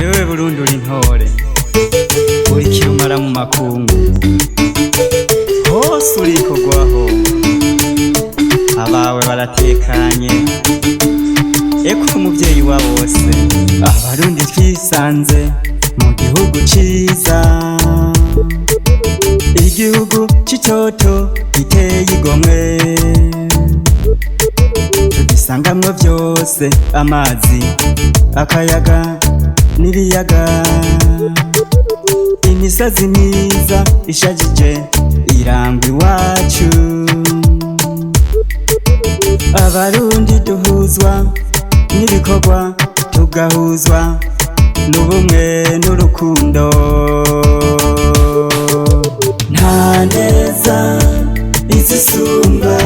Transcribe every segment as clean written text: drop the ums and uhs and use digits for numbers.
Ewe Burundi uri intore, uri kirumara mu makungu, hose urikogwaho, abawe baratekanye, eka uri umuvyeyi wa bose. Abarundi twisanze mu gihugu ciza, igihugu c'itoto giteye igomwe, tugisangamwo vyose: amazi, akayaga n'ibiyaga, imisozi myiza ishajije irangwa iwacu. Abarundi duhuzwa n'ibikorwa, tugahuzwa n'ubumwe n'urukundo. Nta neza izisumba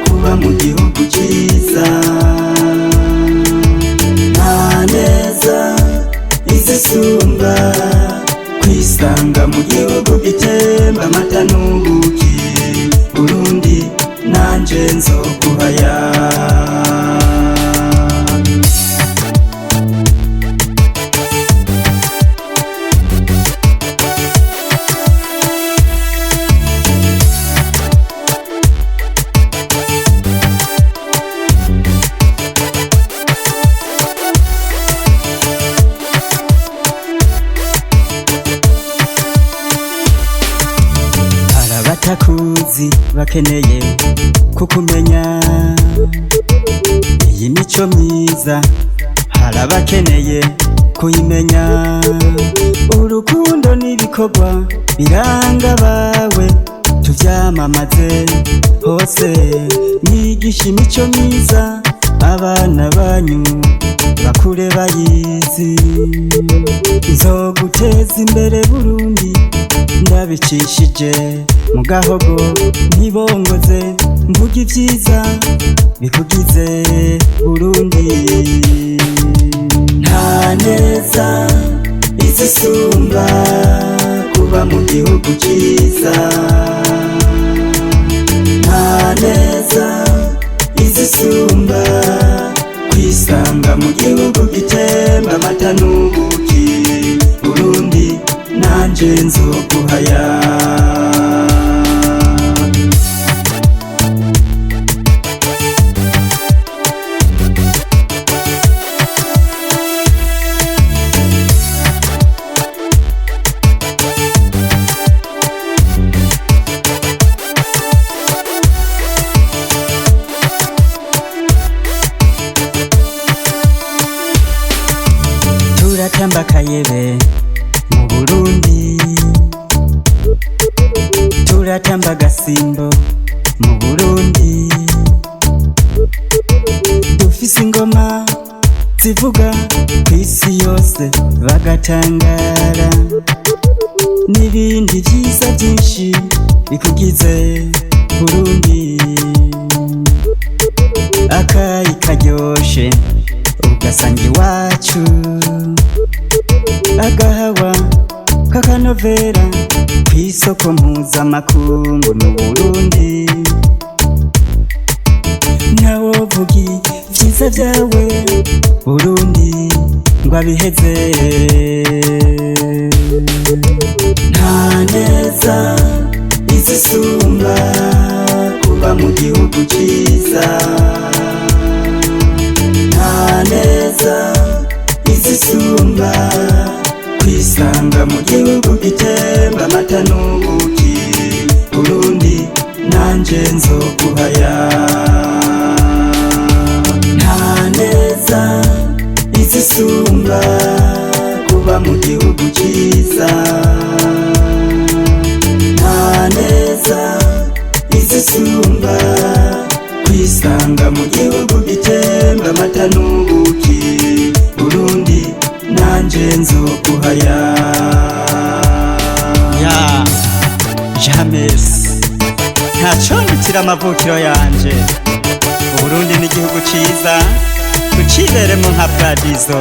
kuba mu gihugu ciza, nta neza izisumba kwisanga mu gihugu gitemba amata n'ubuki. Burundi nanje nzoguhaya. Hari abatakuzi bakeneye kukumenya, iyi mico myiza hari abakeneye kuyimenya. Urukundo n'ibikorwa biranga abawe tuvyamamaze hose, mwigisha imico myiza abana banyu bakure bayizi. Nzoguteza imbere Burundi ndabicishije mu gahogo, ntibongoze mvuga ivyiza bikugize Burundi. Nta neza izisumba kuba mu gihugu ciza, nta neza izisumba kwisanga mu gihugu gitemba amata n'ubuki. Burundi nanje nzoguhaya. Turatamba akayebe mu Burundi, turatamba agasimbo mu Burundi, dufise ingoma zivuga kw'isi yose bagatangara, n'ibindi vyiza vyinshi bikugize Burundi. Akayi karyoshe ugasanga iwacu, agahawa k'akanovera kw'isoko mpuzamakungu n'Uburundi. Ntawovuga ivyiza vyawe Burundi ngo abiheze. Nta neza izisumba kuba mu gihugu ciza, nta neza izisumba kwisanga mu gihugu gitemba amata n'ubuki. Burundi nanje nzoguhaya. Nta neza izisumba kuba mu gihugu ciza, nta neza izisumba kwisanga mu gihugu gitemba amata n'ubuki. Burundi nanje nzoguhaya. Ya James, ntacondukira amavukiro yanje. Uburundi ni igihugu ciza, tuciberemo nka paradizo.